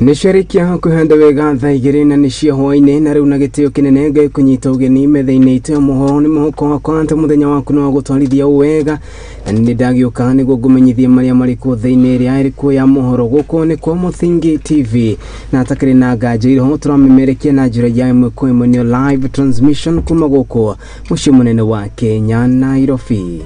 Nĩ ciarĩkia hakuhĩ wega thaa igĩrĩ na nĩ cia hwaĩ-inĩ na rĩu na gĩtĩo kĩnene Ngai kũnyita ũgeni metha-inĩ itũ ya mohoro nĩ mũhuko wakwa atĩ mũthenya waku nĩ wa gũtwarithia wega na nĩ ndagĩũka nĩguo ngũmenyithie marĩa marĩ kuo thĩinĩ ĩrĩa ĩrĩ kuo ya mohoro gũkũ nĩ kwa Mũthingi TV na atakĩrĩ na nganja iroho tũramemerekia na njĩra ya ĩmwe kwa ĩmwe nĩyo live transmission kuma gũkũ mũciĩ mũnene wa Kenya, Nairobi.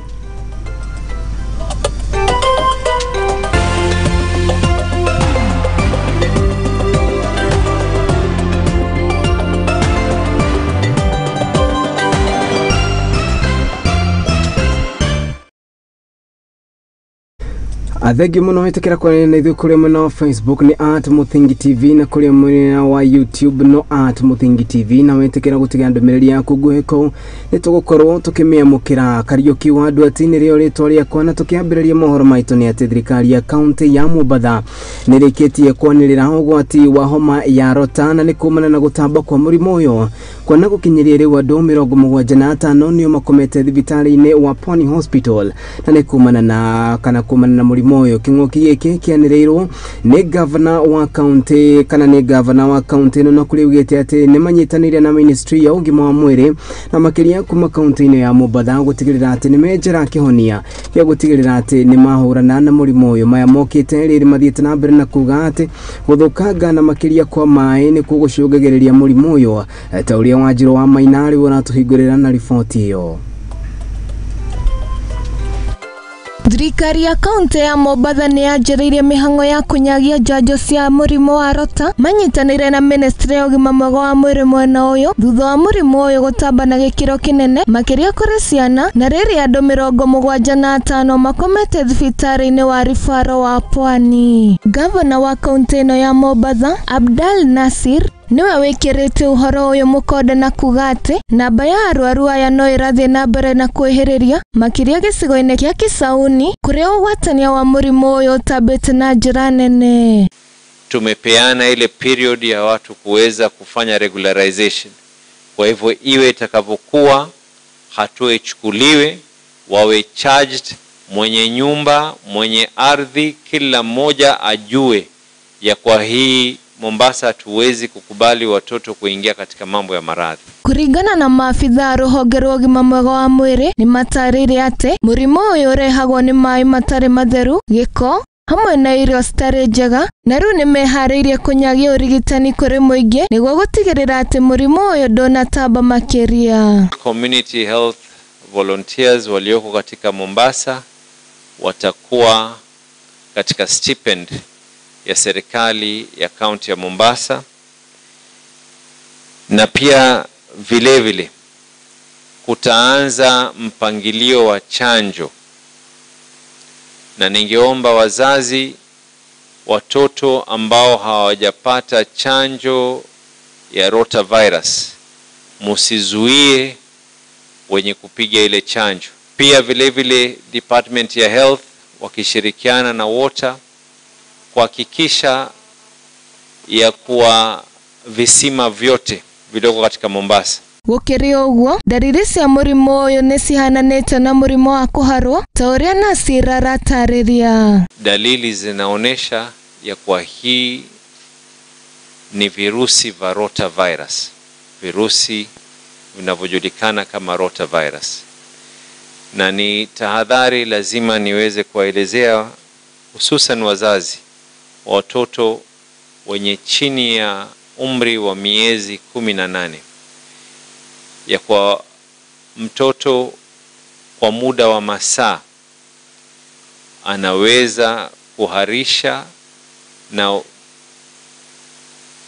Thengiũ mũno wĩtĩkĩra kwaranĩria na ithuĩ kũrĩa mwena wa Facebook nĩ at Mũthingi TV na kũrĩa mwena wa YouTube no at Mũthingi TV na wĩtĩkĩra gũtiga ndũmĩrĩri yaku nguhĩ kũu nĩ tũgũkorwo tũkĩmĩamũkĩra. Kariũki wa Nduati nĩrĩo rĩtwa rĩakwa na tũkĩambĩrĩria mohoro maitũ nĩ atĩ thirikari ya kaunti ya Mombatha nĩ ĩrĩkĩtie kwanĩrĩra ũgwati wa homa ya rota na nĩ kumana na gũtamba kwa mũrimũ ũyũ kuona gũkinyĩria rĩu andũ 75 nĩo makomete thibitarĩ-inĩ wa Pwani Hospital na nĩ kumana na kana kumana na mũrimũ ũyũ. Kĩng'ũki gĩkĩ kĩanĩrĩirwo nĩ gavana wa kaunti kana nĩ gavana wa kaunti ĩno na kũrĩa augĩte atĩ nĩ manyitanĩire na ministry ya ũgima wa mwĩrĩ na makĩria kuma kaunti-inĩ ya Mombatha gũtigĩrĩra atĩ nĩ menjera kĩhonia gĩa gũtigĩrĩra atĩ nĩ mahũrana na mũrimũ ũyũ. Maya mokĩte rĩrĩ mathiĩte na mbere na kuga atĩ gũthũkanga na makĩria kwa maĩ nĩkuo gũcũngagĩrĩria mũrimũ ũyũ ta ũrĩa Wanjirũ wa Maina rĩu ũratũhingũrĩra na riboti ĩyo. Thirikari ya kaunti ya Mombatha nĩ yanjĩrĩirie mĩhang'o ya kũnyagia njanjo cia mũrimũ wa rota manyitanĩire na ministry ya ũgima mwega wa mwĩrĩ mwena ũyũ thutha wa mũrimũ ũyũ gũtamba na gĩkĩro kĩnene makĩria kũrĩ ciana na rĩrĩa andũ 75 makomete thibitarĩ-inĩ wa Rifaro wa Pwani. Gavana wa kaunti ĩno ya Mombatha Abdal Nasir niwe wĩkĩrĩte ũhoro ũyũ mũkonde na kuga atĩ namba ya arwaru aya no ĩrathiĩ na mbere na kwĩhĩrĩria makĩria gĩcigo-inĩ kĩa Kisauni kũrĩa ũgwatania wa mũrimũ ũyũ ũtambĩte na njĩra nene. Tumepeana ile period ya watu kuweza kufanya regularization. Kwa hivyo iwe itakavyokuwa, hatua ichukuliwe, wawe charged, mwenye nyumba, mwenye ardhi, kila mmoja ajue ya kwa hii Mombasa hatuwezi kukubali watoto kuingia katika mambo ya maradhi. Kuringana na maabithaa a rũhonge rwa ũgima mwega wa mwĩrĩ nĩ matarĩirie atĩ mũrimũ ũyũ ũrehagwo nĩ maĩ matarĩ matheru, gĩko hamwe na irio citarĩ njega na rĩu nĩ meharĩirie kũnyagia ũrigitani kũrĩ mũingĩ nĩguo gũtigĩrĩra atĩ mũrimũ ũyũ ndũnatamba makĩria. Community health volunteers walioko katika Mombasa watakuwa katika stipend ya serikali ya kaunti ya Mombasa, na pia vile vile kutaanza mpangilio wa chanjo, na ningeomba wazazi watoto ambao hawajapata chanjo ya rotavirus musizuie wenye kupiga ile chanjo. Pia vile vile Department ya Health wakishirikiana na water kuhakikisha ya kuwa visima vyote vilioko katika Mombasa. Gũkĩrĩ ũguo, ndariri cia mũrimũ ũyũ nĩ cihananĩte na mũrimũ wa kũharwo ta ũrĩa Nasir aratarĩria. Dalili zinaonesha ya kuwa hii ni virusi vya rotavirus, virusi vinavyojulikana kama rotavirus, na ni tahadhari lazima niweze kuwaelezea hususan wazazi watoto wenye chini ya umri wa miezi 18 ya kwa mtoto kwa muda wa masaa anaweza kuharisha na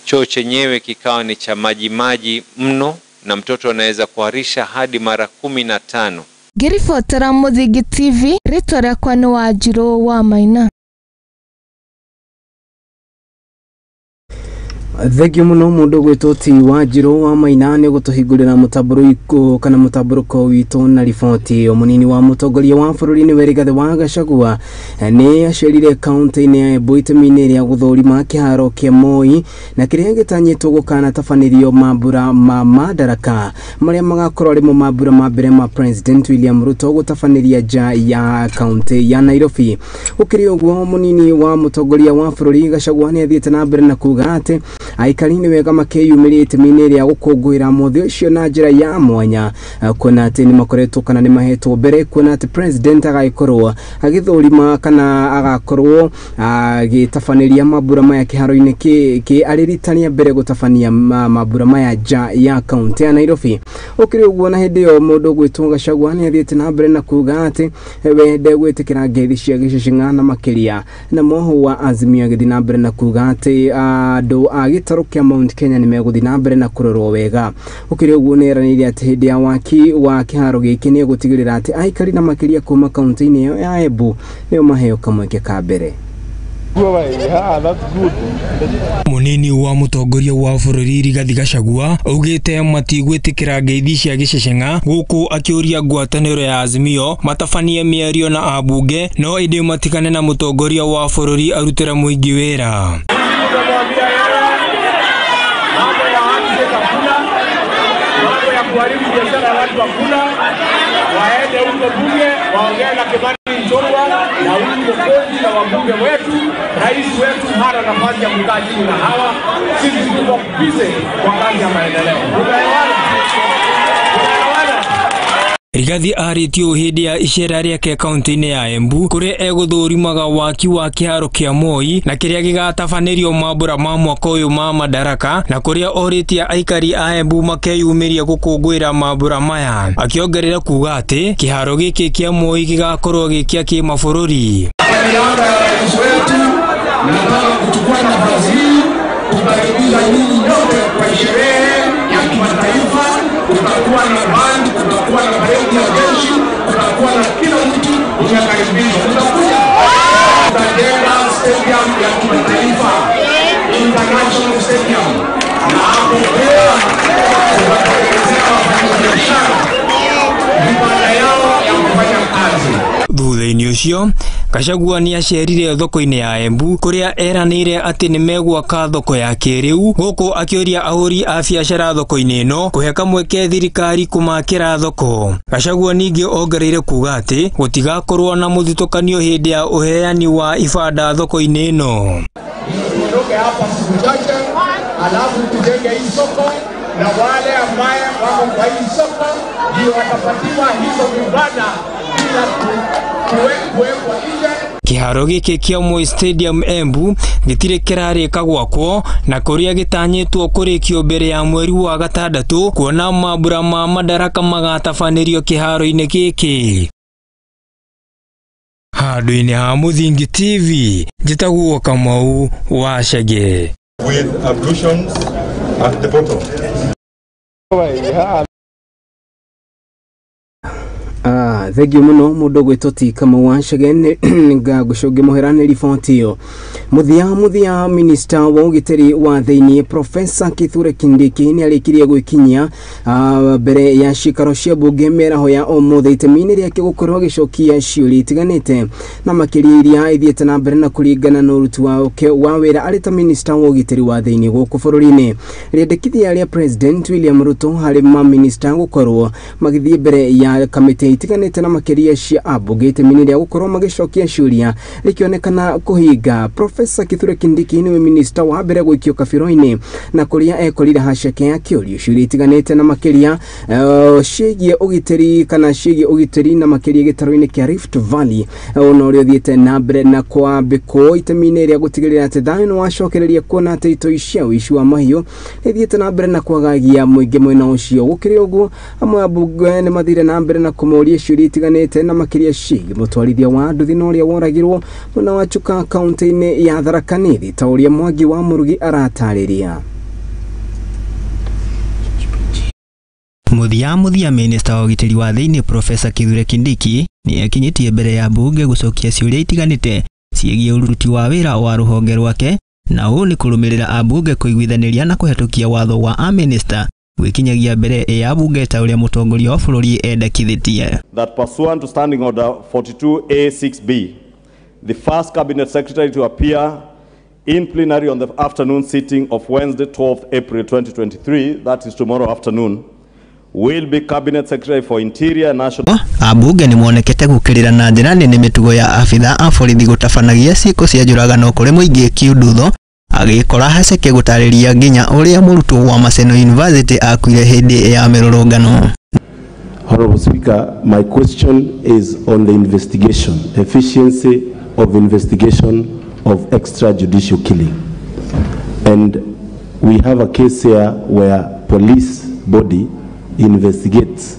choo chenyewe kikawa ni cha maji maji mno, na mtoto anaweza kuharisha hadi mara 15. Ngĩribotera Mũthingi TV, rĩtwa rĩakwa nĩ Wanjirũ wa Maina. Thengio muno mundu gwitwo ti Wanjiru wa Maina ni gutuhingurira mutamburuko kana mutamburuko witu na riboti iyo. Munini wa mutongoria wa bururi ni Rigathi wa Gachagua ni acerire kaunti-ini ya Embu itemi-ini ria guthurima kiharo kia Moi na kiria gitanyitwo gukanatabanĩrio mambura ma Madaraka maria magakorwo arimo mambura ma mbere ma President William Ruto gutabanĩria nja ya kaunti ya Nairobi. Gukiri uguo munini wa mutongoria wa bururi Gachagua ni athiĩte na mbere na kuga ati aikari nĩ wega makĩyumĩria itemi-inĩ rĩa gũkũngũĩra mũthĩ ũcio na njĩra ya mwanya kuona atĩ nĩ makoretwo kana nĩ mahetwo mbere kuona atĩ president agagĩkorwo agĩthũrima kana agakorwo agĩtabanĩria mambura maya kĩharo-inĩ kĩ arĩ rita rĩa mbere gũtabania mambura maya nja ya kaunti ya Nairobi. Ũkĩrĩ ũguo na hĩndĩ ĩyo mũndũ ũgwĩtwo Gachagua nĩ athiĩte na mbere na kuga atĩ we ndegwĩtĩkĩra ngeithi cia gĩceceng'a na makĩria na moho wa Azimio agĩthiĩ na mbere na kuga atĩ andũ a gĩtarũ kĩa Mount Kenya nĩ megũthiĩ na mbere na kũrorwo wega. Ũkĩrĩ ũguo nĩ eranĩire atĩ hĩndĩ ya waki wa kĩharo gĩkĩ nĩ egũtigĩrĩra atĩ aikari na makĩria kuma kaunti-inĩ ĩyo ya Embu nĩo maheo kamweke ka mbere. Munini wa mutongoria wa bururi Rigathi Gachagua augite matigwitikira ngeithi cia giceceng'a guku akiuria ngwataniro ya Azimio matabanie mĩario na ambunge no indi matigane na mutongoria wa bururi arutira muingi wira. Kuharibu biashara ya watu hakuna, waende huko bunge waongee na Kimani Ichung'wah na huyu mkozi na wabunge wetu. Rais wetu hana nafasi ya kukaa chini na hawa, sisi tuko busy kwa kazi ya maendeleo. Tunaelewana? Tunaelewana? Rigathi arĩtio hĩndĩ ya icera rĩake kaunti-inĩ ya Embu kũrĩa egũthũrimaga waki wa kĩharo kĩa Moi na kĩrĩa gĩgatabanĩrio mambura ma mwaka ũyũ ma Madaraka na kũrĩa orĩtie aikari a Embu makeyumĩria gũkũngũĩra mambura maya, akĩongerera kuga atĩ kĩharo gĩkĩ kĩa Moi gĩgakorwo gĩ kĩa kĩmabũrũri. Kwa niaba ya rais wetu nataka kuchukua nafasi hii kukaribisha nyinyi nyote kwa sherehe ya kimataifa. Kutakuwa na band, kutakuwa na parade ya jeshi, kutakuwa na kila mtu umekaribishwa. Tutakuja, tutajenga stadium ya kimataifa, international stadium, na hapo pia tutatengenezea wafanyabiashara vibanda yao ya kufanya kazi. Thutha-inĩ ũcio Gachagua nĩ acerire thoko-inĩ ya Embu kũrĩa eranĩire atĩ nĩ megwaka thoko ya kĩrĩu gũkũ akĩũria ahũri a biacara thoko-inĩ ĩno kũhe kamweke thirikari kũmakĩra thoko. Gachagua ningĩ ongereire kuga atĩ gũtigakorwo na mũthutũkanio hĩndĩ ya ũheani wa ibanda thoko-inĩ ĩno. Tuondoke hapa siku chache, alafu tujenge hii soko na wale ambaye wako kwa hii soko ndio watapatiwa hizo vibanda bila kuwekwa nje. Kĩharo gĩkĩ kĩa Moi Stadium Embu gĩtirĩ kĩrarĩka gwakwo na kũrĩa gĩtanyĩtwo kũrĩkio mbere ya mweri wa gatandatũ kuona mambura ma Madaraka magatabanĩrio kĩharo-inĩ gĩkĩ. Handũ-inĩ ha Mũthingi TV njĩtagwo Kamau wa Chege. With ablutions at the bottom. Thengio muno mundu gwitwo ti Kamau wa Chege ngagũcũngĩ mũhera nĩ riboti ĩyo. Mũthia minista wa ũgitĩri wa thĩinĩ Professor Kithure Kindiki nĩ arĩkirie gwĩkinyia mbere ya cikaro cia mbunge mĩaraho ya ũmũthĩ itemi-inĩ rĩake gũkorwo agĩcokia ciũria itiganĩte na makĩria iria ithiĩte na mbere na kũringana na ũruti wake wa wĩra arĩ ta minista wa ũgitĩri wa thĩinĩ gũkũ bũrũri-inĩ. Rĩendekithia rĩa President William Ruto harĩ maminista gũkorwo magĩthiĩ mbere ya kamĩtĩ itiganĩte na makĩria cia ambunge itemi-inĩ rĩa gũkorwo magĩcokia ciũria rĩkĩonekana kũhinga. Professor Kithure Kindiki niwe minista wa mbere gũikio kabiro-inĩ na kũrĩa ekorire haceke akĩũrio ciũria itiganĩte na makĩria ciĩgiĩ ũgitĩri kana ciĩgiĩ ũgitĩri na makĩria gĩtarũ-inĩ kĩa Rift Valley ona ũrĩa ũthiĩte na mbere na kwambĩkwo itemi-inĩ rĩa gũtigĩrĩra atĩ thayũ nĩ wacokereria kuona atĩ itoi cia ũici wa mahiũ nĩithiĩte na mbere na kwagagia mũingĩ mwena ũcio. Gũkĩrĩ ũguo amwe ambunge nĩ mathire na mbere na kũmũria ciũria itiganĩte na makĩria ciĩgiĩ mũtwarithia wa nduthi na ũrĩa woragirwo mwena wa Chuka kaunti-inĩ ya Tharaka Nithi ta ũrĩa Mwangi wa Mũrugi aratarĩria. Mũthia minista wa ũgitĩri wa thĩinĩ Professor Kithure Kindiki nĩ ekinyĩtie mbere ya mbunge gũcokia ciũria itiganĩte ciĩgiĩ ũruti wa wĩra wa rũhonge rwake Na ũũ nĩ kũrũmĩrĩra ambunge kũiguithanĩria na kũhetũkia watho wa amĩnĩsta gwĩkinyagia mbere ya bunge ta ũrĩa mũtongoria wa bũrũri endekithĩtie. That pursuant to Standing Order 42A6B, the first Cabinet Secretary to appear in plenary on the afternoon sitting of Wednesday, 12th April 2023, that is tomorrow afternoon, will be Cabinet Secretary for Interior and National. Ambunge nĩ monekete gũkĩrĩra na njĩra nene mĩtugo ya abitha a borithi gũtabanagia ciĩko cia njũragano kũrĩ mũingĩ kiundutho agĩkora Haceke gũtarĩria nginya ũrĩa mũrutwo wa Maseno University akuire hĩndĩ ya mĩrũrũngano. Honorable Speaker, my question is on the investigation, efficiency of investigation of extrajudicial killing. And we have a case here where police body investigates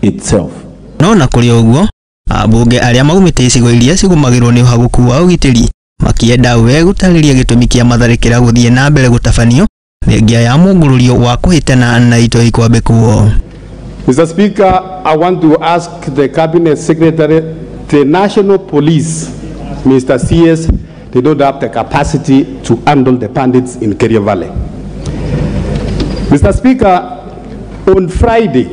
itself. No na kũrĩ ũguo, ambunge arĩa maumĩte icigo iria cigũmagĩrwo nĩ ũhagũku wa ũgitĩri makienda we gũtarĩria gĩtũmi kĩa matharĩkĩra gũthiĩ na mbere gũtabanio thengia ya mũngũrũrio wa kũhĩtana na itoi kwambĩkwo. Mr. Speaker, I want to ask the Cabinet Secretary, the National Police, Mr. CS, they don't have the capacity to handle the bandits in Kerio Valley. Mr. Speaker, on Friday,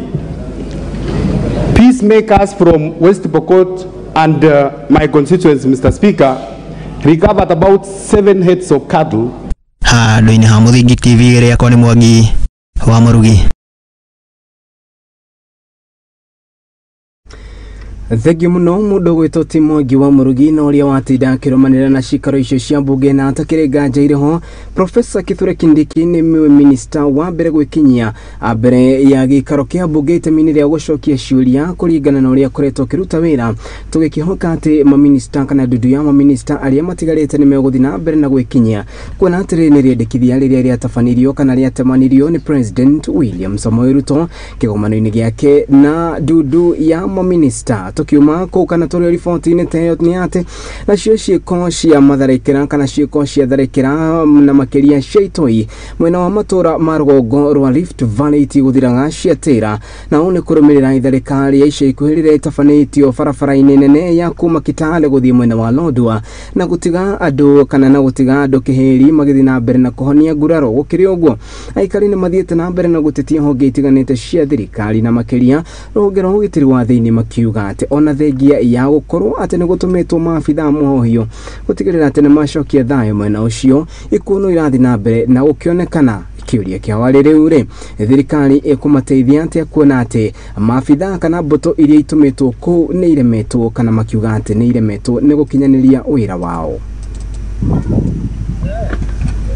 peacemakers from West Pokot and my constituents, Mr. Speaker, recovered about 7 heads of cattle. Handũ-inĩ ha Mũthingi TV rĩakwa nĩ Mwangi wa Mũrugi. Thengiũ mũno mũndũ ũgwĩtwo ti Mwangi wa Mũrugi na ũrĩa watinda akĩrũmanĩrĩra na cikaro icio cia mbunge na atakĩrĩ nganja irĩho. Profesa Kithure Kindiki nĩ minista wa mbere gwĩkinyia mbere ya gĩikaro kĩa mbunge itemi-inĩ rĩa gũcokia ciũria kũringana na ũrĩa akoretwo akĩruta wĩra, tũgĩkĩhoka atĩ maminista kana ndundu ya maminista arĩa matigarĩte nĩ megũthiĩ na mbere na gwĩkinyia kuona atĩ rĩrĩ nĩ rĩendekithia rĩrĩa rĩatabanirio kana rĩatemanirio nĩ President William Samoei Ruto kĩgomano-inĩ gĩake na ndundu ya maminista. Tukiuma kũu kana tũrĩ riboti-inĩ ta ĩyo nĩ atĩ nacio ciĩko cia matharĩkĩra kana ciĩko cia tharĩkĩra na makĩria cia itoi mwena wa matũra ma rũgongo rwa Rift Valley itigũthiraga ciatĩra, na ũũ nĩ kũrũmĩrĩra itharĩka rĩa ica ikuhĩ rĩrĩa ĩtabanĩtio barabara-inĩ nene ya kuma Kitale gũthiĩ mwena wa Lodwar na gũtiga andũ kana na gũtiga andũ kĩhĩri magĩthiĩ na mbere na kũhonia nguraro. Gũkĩrĩ ũguo, aikari nĩ mathiĩte na mbere na gũtetia honge itiganĩte cia thirikari na makĩria rũhonge rwa ũgitĩri wa thĩinĩ makiuga atĩ ona thengia ya gũkorwo atĩ nĩ gũtũmĩtwo maabithaa mũhohio gũtigĩrĩra atĩ nĩ macokia thayũ mwena ũcio, ikuũ no irathiĩ na mbere na gũkĩonekana kĩũria kĩa warĩ rĩu rĩ thirikari ĩkũmateithia atĩa kuona atĩ maabithaa kana mbũtũ iria itũmĩtwo kũu nĩ iremetwo kana makiuga atĩ nĩ iremetwo nĩ gũkinyanĩria wĩra wao.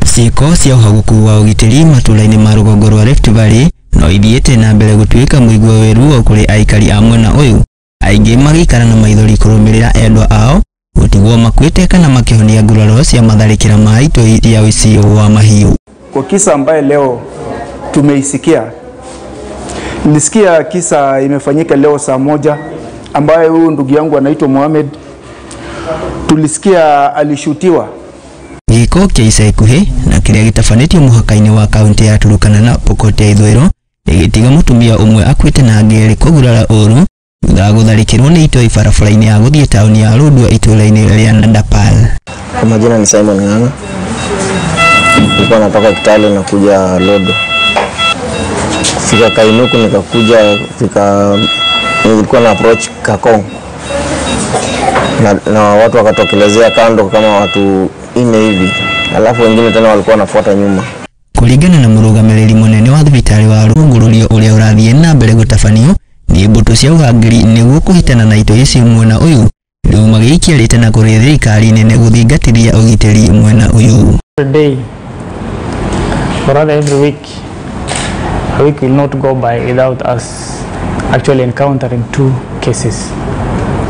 Ciĩko cia ũhagũku wa ũgitĩri matũra-inĩ ma rũgongo rwa Rift Valley no ithiĩte na mbere gũtuĩka mũigua wĩ ruo kũrĩ aikari a mwena ũyũ, aingĩ magĩikara na maithori kũrũmĩrĩra endwa ao gũtigwo makuĩte kana makĩhonia nguraro cia matharĩkĩra ma itoi ya ũici wa mahiũ. Kwa kisa ambaye leo tumeisikia, nilisikia kisa imefanyika leo saa 1 ambaye huyu ndugu yangu anaitwa Mohamed, tulisikia alishutiwa. Gĩko kĩa ica ikuhĩ na kĩrĩa gĩtabanĩtio mũhaka-inĩ wa kaunti ya Turkana na Pokot ya Ithũĩro gĩgĩtiga mũtumia ũmwe akuĩte na angĩ erĩ kũgurara ũru thutha wa gũtharĩkĩrwo nĩ itoi barabara-inĩ ya gũthiĩ taũni ya Lodwar itũũra-inĩ rĩa Nadapal. Kwa majina ni Simon Ng'ang'a. Nilikuwa natoka Kitale na kuja Lodwar. Kufika Kainuku nikakuja fika, nilikuwa na approach Kakong. Na watu wakatokelezea kando kama watu 4 hivi. Alafu wengine tena walikuwa wanafuata nyuma. Kũringana na mũrũgamĩrĩri mũnene wa thibitarĩ wa Rũngũrũrio ũrĩa ũrathiĩ na mbere gũtabanio nĩ mbũtũ cia ũhangĩri nĩguo kũhĩtana na itoi ici mwena ũyũ, rĩu magĩikia rĩtana kũrĩ thirikari nene gũthingatithia ũgitĩri mwena ũyũ. Every day, or rather every week, a week will not go by without us actually encountering 2 cases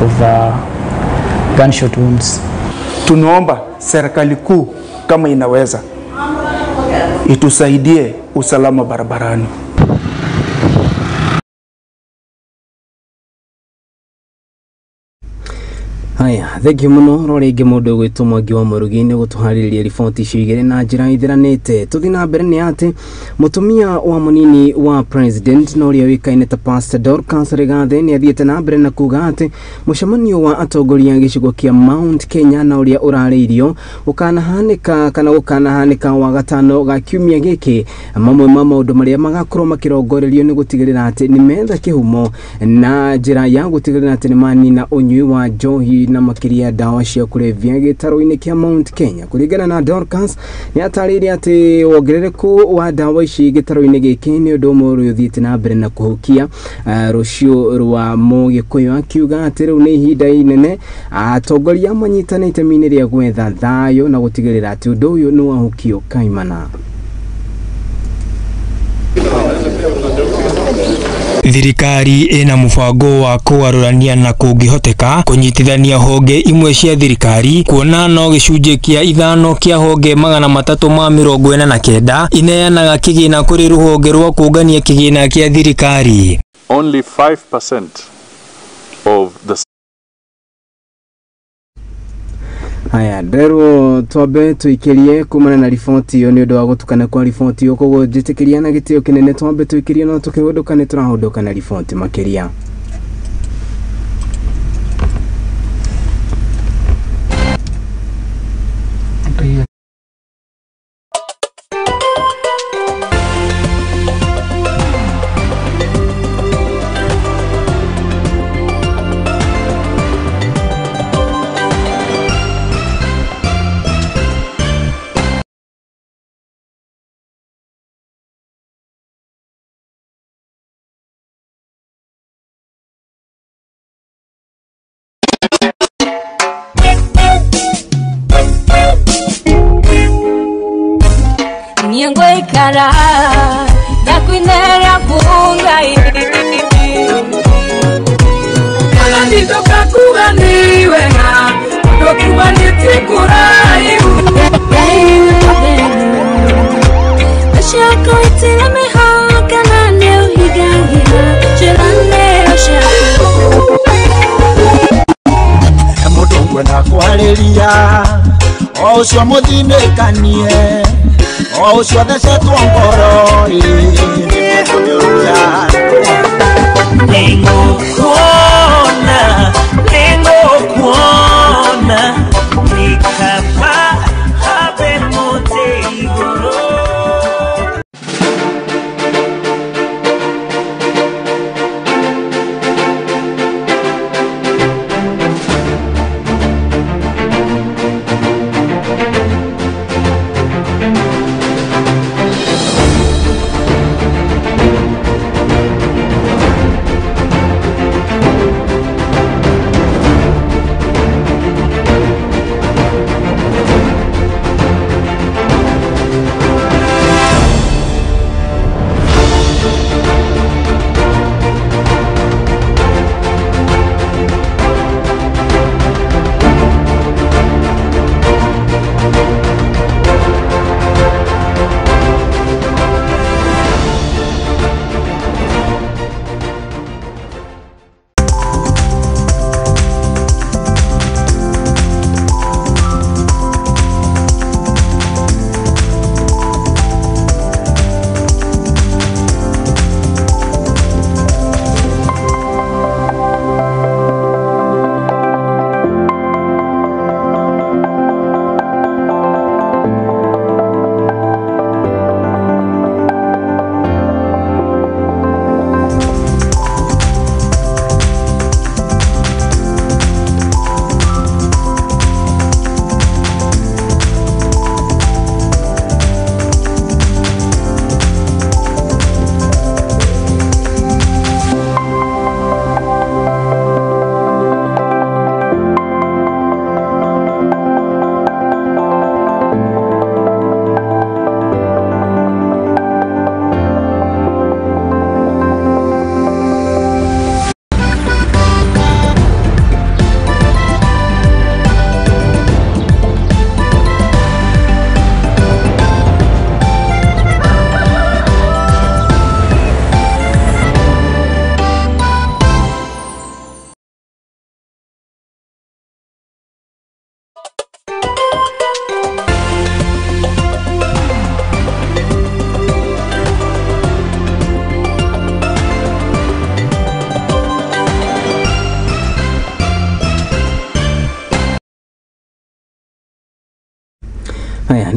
of gunshot wounds. Tunaomba serikali kuu kama inaweza itusaidie usalama barabarani. Haya, thengiũ mũno ro rĩngĩ mũndũ ũgwĩtwo Mwangi wa Mũrugi nĩ gũtũharĩrĩria riboti icio igĩrĩ na njĩra ithiranĩte. Tũthiĩ na mbere nĩ atĩ mũtumia wa mũnini wa president na ũrĩa ũĩkaine ta Pastor Dorcas Rigathi nĩ athiĩte na mbere na kuga atĩ mũcemanio wa atongoria a gĩcigo kĩa Mount Kenya na ũrĩa ũrarĩirio ũkanahanĩka kana gũkanahanĩka wa gatano ga kiumia gĩkĩ. Mamwe ma maũndũ marĩa magakorwo makĩrongorerio nĩ gũtigĩrĩra atĩ nĩ metha kĩhumo na njĩra ya gũtigĩrĩra atĩ nĩ manina ũnyui wa njohi na makĩria ndawa cia kũrebia gĩtarũ-inĩ kĩa Mount Kenya. Kũringana na Dorcas nĩ atarĩirie atĩ wongerereku wa ndawa ici gĩtarũ-inĩ gĩkĩ nĩ ũndũ ũmwe ũrĩa ũthiĩte na mbere na kũhukia rũciũ rwa Mũgĩkũyũ, akiuga atĩ rĩu nĩ ihinda inene atongoria manyitanĩte itemi-inĩ rĩa gwetha thayũ na gũtigĩrĩra atĩ ũndũ ũyũ nĩ wahukio kaimana. Thirikari ina mũbango wa kũgarũrania na kũngĩhoteka kũnyitithania honge imwe cia thirikari kuona no gĩcunjĩ kĩa 5 kĩa honge 349 ineanaga kĩgĩna kũrĩ rũhonge rwa kũngania kĩgĩna kĩa thirikari. Only 5% of the Haya, nderwo twambe tuikirie kumana na riboti iyo ni undu wa gutukana kwa riboti iyo, koguo njitikiria na gitio kinene twambe tuikirie no tukihunduka ni turahunduka na riboti makiria. Kara ndakwinera kungai kana nditoka kuga ni wega ndokuba nitikuraihu Ashako itira mihaka na neuhigagira njĩra ciaku Mũndũ ngwenda kwarĩria o ũcio mũthinĩkanie o ũcio thecetwo ngoro Nĩngũkuona, nĩngũkuona nĩ kaba habe mũtĩ igũrũ.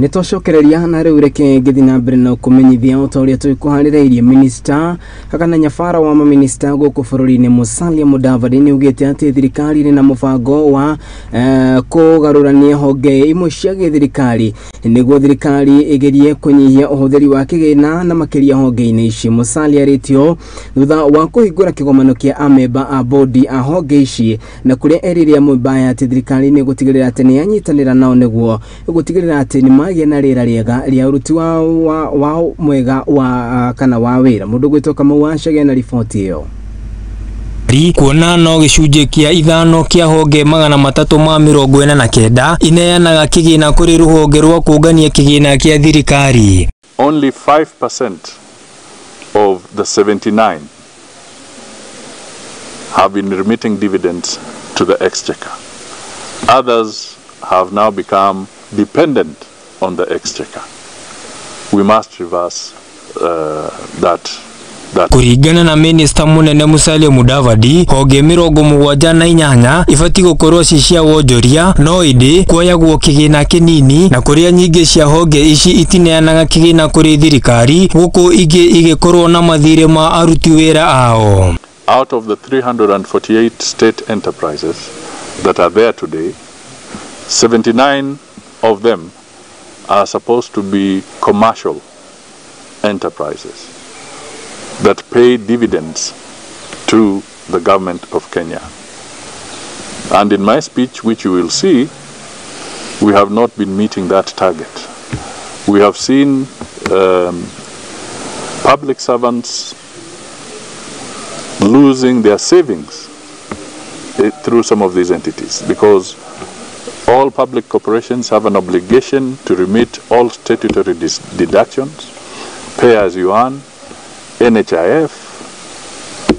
Nĩ twacokereria na rĩu reke ngĩthiĩ na mbere na kũmenyithia o ta ũrĩa twĩkũharĩrĩirie. Minista kana nyabara wa maminista gũkũ bũrũri-inĩ Musalia Mudavadi nĩ augĩte atĩ thirikari ĩrĩ na mũbango wa kũgarũrania honge imwe cia gĩthirikari nĩguo thirikari ĩgerie kũnyihia ũhũthĩri wa kĩgĩna na makĩria honge-inĩ ici. Musalia arĩtio thutha wa kũhingũra kĩgomano kĩa amemba a bodi a honge ici na kũrĩa erire amemba aya atĩ thirikari nĩ ĩgũtigĩrĩra atĩ nĩ yanyitanĩra nao nĩguo gũtigĩrĩra atĩ nĩ magĩa na rĩera rĩega rĩa ũruti wao mwega wa kana wa wĩra. Mũndũ gwĩtwo Kamau Wachege na riboti ĩyo. Kuona no gĩcunjĩ kĩa 5 kĩa honge 349 ineanaga kĩgĩna kũrĩ rũhonge rwa kũngania kĩgĩna kĩa thirikari. Only 5% of the 79 have been remitting dividends to the exchequer. Others have now become dependent on the exchequer. We must reverse that. Kũringana na minista munene Musalia Mudavadi, honge 78 ibatiĩ gũkorwo ci cia wonjoria no ĩndĩ kuoyagwo kĩgĩna kĩnini na kũrĩa nyingĩ cia honge ici itineanaga kĩgĩna kũrĩ thirikari gũkũ ingĩ igĩkorwo na mathirĩ ma aruti wĩra ao. Out of the 348 state enterprises that are there today, 79 of them are supposed to be commercial enterprises that pay dividends to the government of Kenya. And in my speech, which you will see, we have not been meeting that target. We have seen public servants losing their savings through some of these entities, because all public corporations have an obligation to remit all statutory deductions, pay as you earn, NHIF,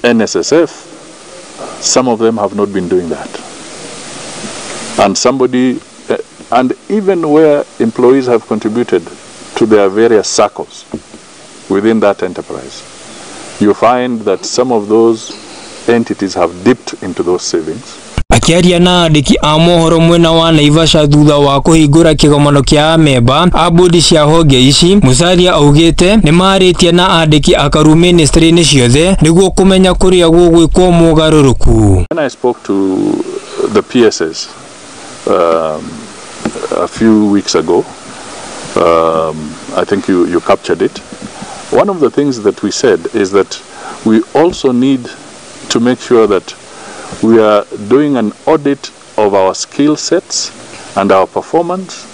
NSSF. Some of them have not been doing that. And somebody, and even where employees have contributed to their various circles within that enterprise, you find that some of those entities have dipped into those savings. Akiaria na andĩki a mohoro mwena wa Naivasha thutha wa kũhingũra kĩgomano kĩa amemba a bodi cia honge ici, Musalia augĩte nĩ marĩtie na andĩki akaru ministry-inĩ ciothe nĩguo kũmenya kũrĩa gũgwĩkwo mogarũrũku. When I spoke to the PSs a few weeks ago, I think you captured it. One of the things that we said is that we also need to make sure that we are doing an audit of our skill sets and our performance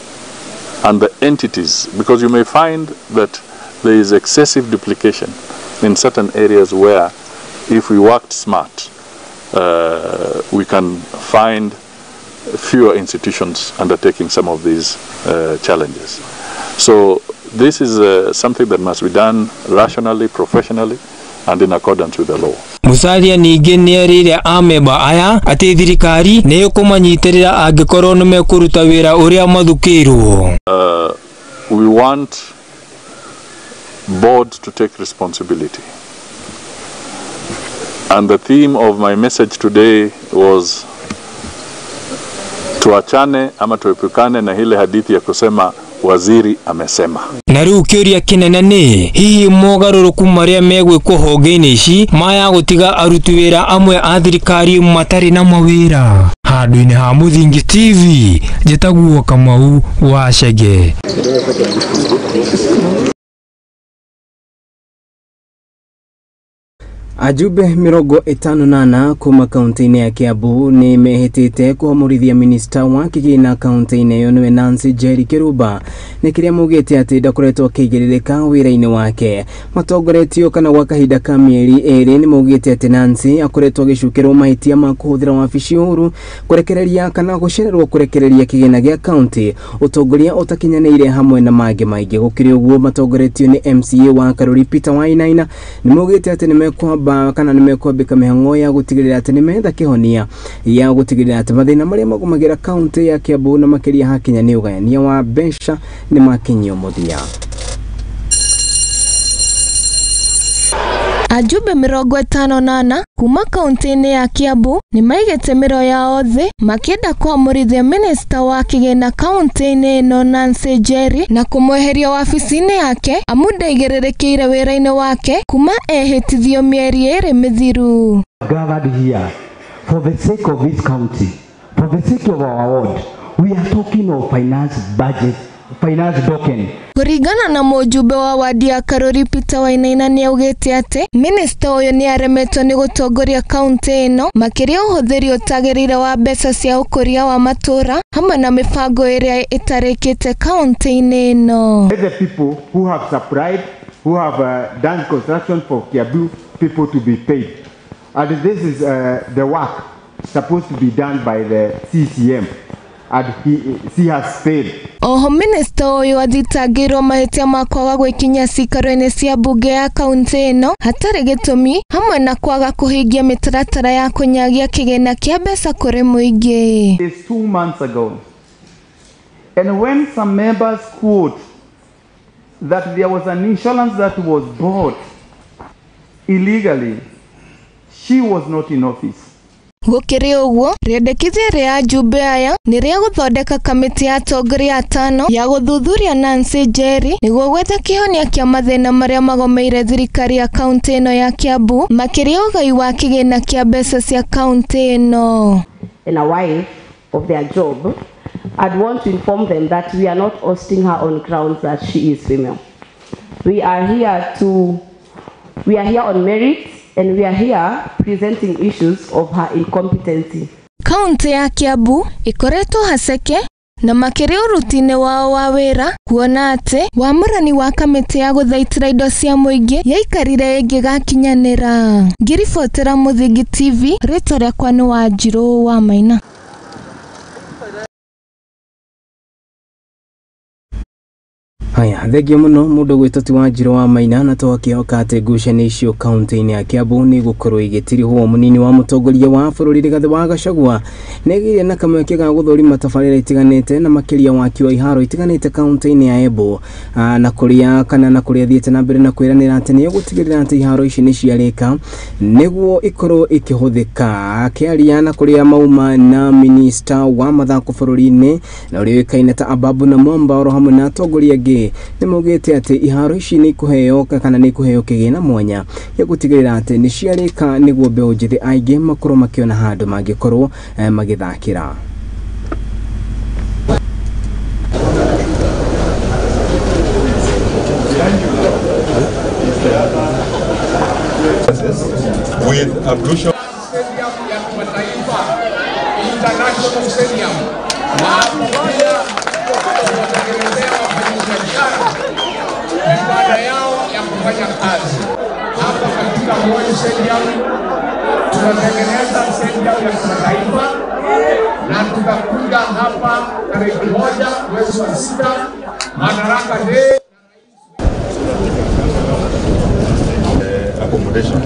and the entities, because you may find that there is excessive duplication in certain areas where if we worked smart, we can find fewer institutions undertaking some of these challenges. So this is something that must be done rationally, professionally, and in accordance with the law. Musalia ningĩ nĩerĩire amemba aya atĩ thirikari nĩ ĩkũmanyitĩrĩra angĩkorwo nĩ mekũruta wĩra ũrĩa mathukĩirwo. We want boards to take responsibility. And the theme of my message today was tuachane ama tuepukane na ile hadithi ya kusema waziri amesema. Na rĩu kĩũria kĩnene nĩ hihi mogarũrũku marĩa megwĩkwo honge-inĩ ici maya gũtiga aruti wĩra amwe a thirikari matarĩ na mawĩra. Handũ-inĩ ha Mũthingi TV, njĩtagwo Kamau wa Chege. Ajumbe 54 kuma kaunti-inĩ ya Kiambu nĩ mehĩtĩte kũhomorithia minista wa kĩgĩna kaunti-inĩ ĩyo nĩwe Nancy Njeri Kĩrũmba nĩ kĩrĩa maugĩte atĩ ndakoretwo akĩigĩrĩrĩka wĩra-inĩ wake. Matongoretio kana gwa kahinda ka mĩeri 2 nĩ maugĩte atĩ Nancy akoretwo agĩcukĩrwo mahĩtia ma kũhũthĩra wabici ũru, kũrekereria kana gũcererwo kũrekereria kĩgĩna gĩa kaunti, ũtongoria ũtakinyanĩire hamwe na mangĩ maingĩ. Gũkĩrĩ ũguo matongoretio nĩ MCA wa Karuri Peter Wainaina nĩ maugĩte atĩ nĩ mekwamba kana nĩ mekwambĩka mĩhang'o ya gũtigĩrĩra atĩ nĩ metha kĩhonia ya gũtigĩrĩra atĩ mathĩna marĩa magũmagĩra kaunti ya Kiambu na makĩria hakinya nĩ ũgayania wa mbeca nĩ makinyio mũthia. Ajumbe 54 kuma kaunti-inĩ ya Kiambu nĩmaigĩte mĩro yao thĩ makĩenda kwamũrithia minista wa kĩgĩna kaunti-inĩ ĩno Nancy Njeri na kũmweheria wabici-inĩ yake amu ndaigĩrĩrĩkĩire wĩra-inĩ wake kuma ehĩtithio mĩeri 2 mĩthiru. Gathered here for the sake of this county, for the sake of our ward, we are talking of finance budget, finance token. Kũringana na mũjumbe wa wadi ya Karuri Peter Wainaina nĩaugĩte atĩ minista ũyũ nĩaremetwo nĩ gũtongoria kaunti ĩno makĩria ũhũthĩri ũtagĩrĩire wa mbeca cia ũkũria wa matũra hamwe na mĩbango ĩrĩa ĩtarĩkĩte kaunti-inĩ ĩno. The people who have supplied, who have done construction for Kiambu people to be paid. And this is the work supposed to be done by the CCM. And she has failed. Oho minista ũyũ athitangĩirwo mahĩtia ma kwaga gwĩkinyia ciikaro-inĩ cia mbunge ya kaunti ĩno hatarĩ gĩtũmi hamwe na kwaga kũhingia mĩtaratara ya kũnyagia kĩgĩna kĩa mbeca kũrĩ mũingĩ. It's 2 months ago. And when some members quote that there was an insurance that was bought illegally, she was not in office. Gũkĩrĩ ũguo, rĩendekithia rĩa ajumbe aya nĩ rĩa gũthondeka kamĩtĩ ya atongoria atano ya gũthuthuria Nancy Njeri nĩguo gwetha kĩhonia kĩa mathĩna marĩa magomeire thirikari ya kaunti ĩno ya Kiambu makĩria ũgai wa kĩgĩna kĩa mbeca cia kaunti ĩno. And a wife of their job, I'd want to inform them that we are not hosting her on grounds that she is female. We are here on merit. And we are here presenting issues of her incompetency. Kaunti ya Kiambu ikoretwo haceke na makĩria ũruti-inĩ wao wa wĩra kuona atĩ wamũrani wa kamĩtĩ ya gũthaitĩra indo cia mũingĩ yaikarire ĩngĩgakinyanĩra. Ngĩribotera Mũthingi TV, rĩtwa rĩakwa nĩ Wanjirũ wa Maina. Haya, thengio muno mundu gwitwo ti Wanjirũ wa Maina na twakĩhoka atĩ ngucanio icio kaunti-inĩ ya Kiambu nĩ igũkorwo igĩtirihwo. Mũnini wa mũtongoria wa bũrũri Rigathĩ wa Gachagua nĩagĩire na kamweke ga gũthũrima tabarĩra itiganĩte na makĩria waki wa iharo itiganĩte kaunti-inĩ ya Embu na kũrĩa kana na kũrĩa thiĩte na mbere na kwĩranĩra atĩ nĩegũtigĩrĩra atĩ iharo ici nĩ ciarĩka nĩguo ikorwo ikĩhũthĩka. Akĩaria na kũrĩa mauma na minista wa mathako bũrũri-inĩ na ũrĩa ũĩkaine ta Ababu na Mwamba oro hamwe na atongoria angĩ nĩmaugĩte atĩ iharo ici nĩ ikũheo kana nĩ ikũheo kĩgĩna mwanya gĩa gũtigĩrĩra atĩ nĩ ciarĩka nĩguo mbeũ njĩthĩ aingĩ makorwo makĩona handũ mangĩkorwo magĩthakĩra. With ablution International Stadium baada yao ya kufanya kazi hapa katika Moi Stadium, tunatengeneza stadium ya kimataifa na tutakuja hapa tarehe 1 mwezi wa 6 Madaraka Day. Accommodation.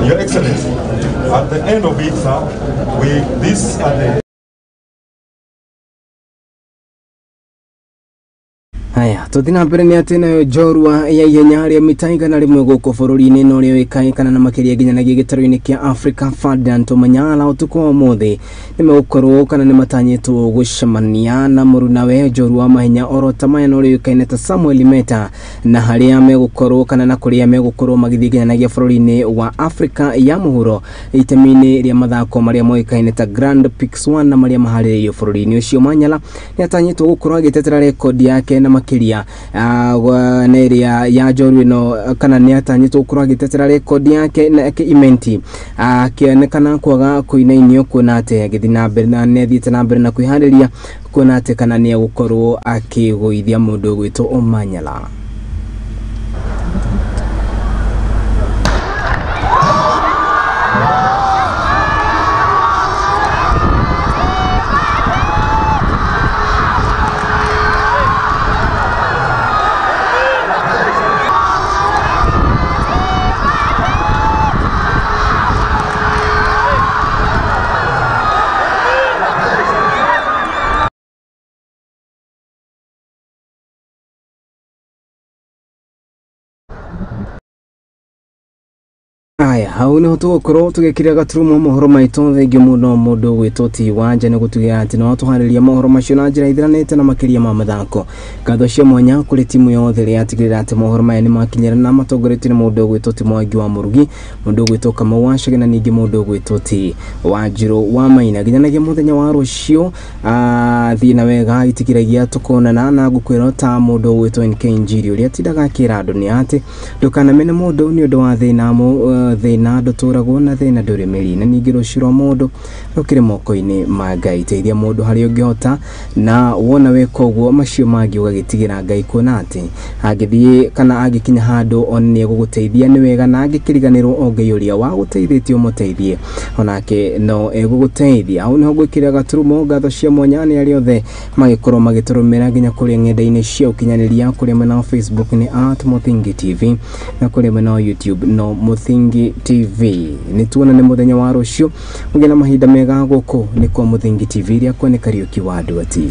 Your Excellency, at the end of it, sir, these are the Haya, tuthi na mbere nĩ atĩ nayo njorua ya ihenya harĩa mita 100 gũkũ bũrũri-inĩ na ũrĩa ũĩkaine kana na makĩria nginyanagia gĩtarũ-inĩ kĩa Africa Ferdinand Omanyala ũtukũ wa ũmũthĩ nĩmegũkorwo kana nĩmatanyĩtwo gũcemania na mũrunawe njorua wa mahenya oro ta maya na ũrĩa ũĩkaine ta Samuel Meta na harĩa megũkorwo kana na kũrĩa megũkorwo magĩthiĩ nginyanagia bũrũri-inĩ wa Africa ya mũhuro itemi-inĩ rĩa mathako marĩa moĩkaine ta Grand Prix 1 na marĩa maharĩrĩirio bũrũri-inĩ ũcio. Omanyala nĩatanyĩtwo gũkorwo agĩtetera rekondi yake na makĩria na ĩrĩa ya njorua ĩno kana nĩatanyĩtwo gũkorwo agĩtetera rekondi yake na imenti akĩonekana kwaga kũinainio kuona atĩ agĩthiĩ na mbere na nĩathiĩte na mbere na kwĩharĩria kuona atĩ kana nĩegũkorwo akĩgũithia mũndũ ũgwĩtwo Omanyala. Aya, hau niho tũgũkorwo tũgĩkĩria gaturumo mohoro maitũ. Thengiũ mũno mũndũ gwĩtwo ti Wanja nĩ gũtugĩra atĩ no tũharĩria mohoro macio na njĩra ithiranĩte na makĩria ma mathako. Ngatho cia mwanya kũrĩ timu yothe ĩrĩa yatigĩrĩra atĩ mohoro maya nĩ makinyĩra na matongoretio nĩ mũndũ ũgwĩtwo ti Mwangi wa Mũrugi, mũndũ ũgwĩtwo Kamau wa Chege na ningĩ mũndũ ũgwĩtwo ti Wanjirũ wa Maina. Nginyanagia mũthenya wa rũciũ, thiĩ na wega, itikiragia tũkonana na ngũkwĩra ta mũndũ ũgwĩtwo NK Njiri ũrĩa atindaga akĩra andũ nĩ atĩ ndũkanamene mũndũ nĩ ũndũ wa thĩna thĩna ndũtũragwo na thĩna ndũrĩ mĩri, na ningĩ rũciũ rwa mũndũ rũkĩrĩ moko-inĩ ma Ngai. Teithia mũndũ harĩa ũngĩhota, na wona weka ũguo macio mangĩ ũgagĩtigĩra Ngai, kuona atĩ angĩthiĩ kana angĩkinya handũ ona nĩ egũgũteithia nĩ wega, na angĩkĩriganĩrwo o Ngai ũrĩa wagũteithĩtie ũmũteithie onake no egũgũteithia. Hau niho ngwĩkĩra gaturumo. Ngatho cia mwanya nĩ arĩa othe magĩkorwo magĩtũrũmĩra nginya kũrĩa ng'enda-inĩ cia ũkinyanĩria, kũrĩa mwena wa Facebook nĩ @MũthingiTV na kũrĩa mwena wa YouTube no Mũthingi TV. Nĩ tuonane mũthenya wa rũciũ, mũgĩe na mahinda mega. Gũkũ nĩ kwa Mũthingi TV, rĩakwa nĩ Kariũki wa Nduati.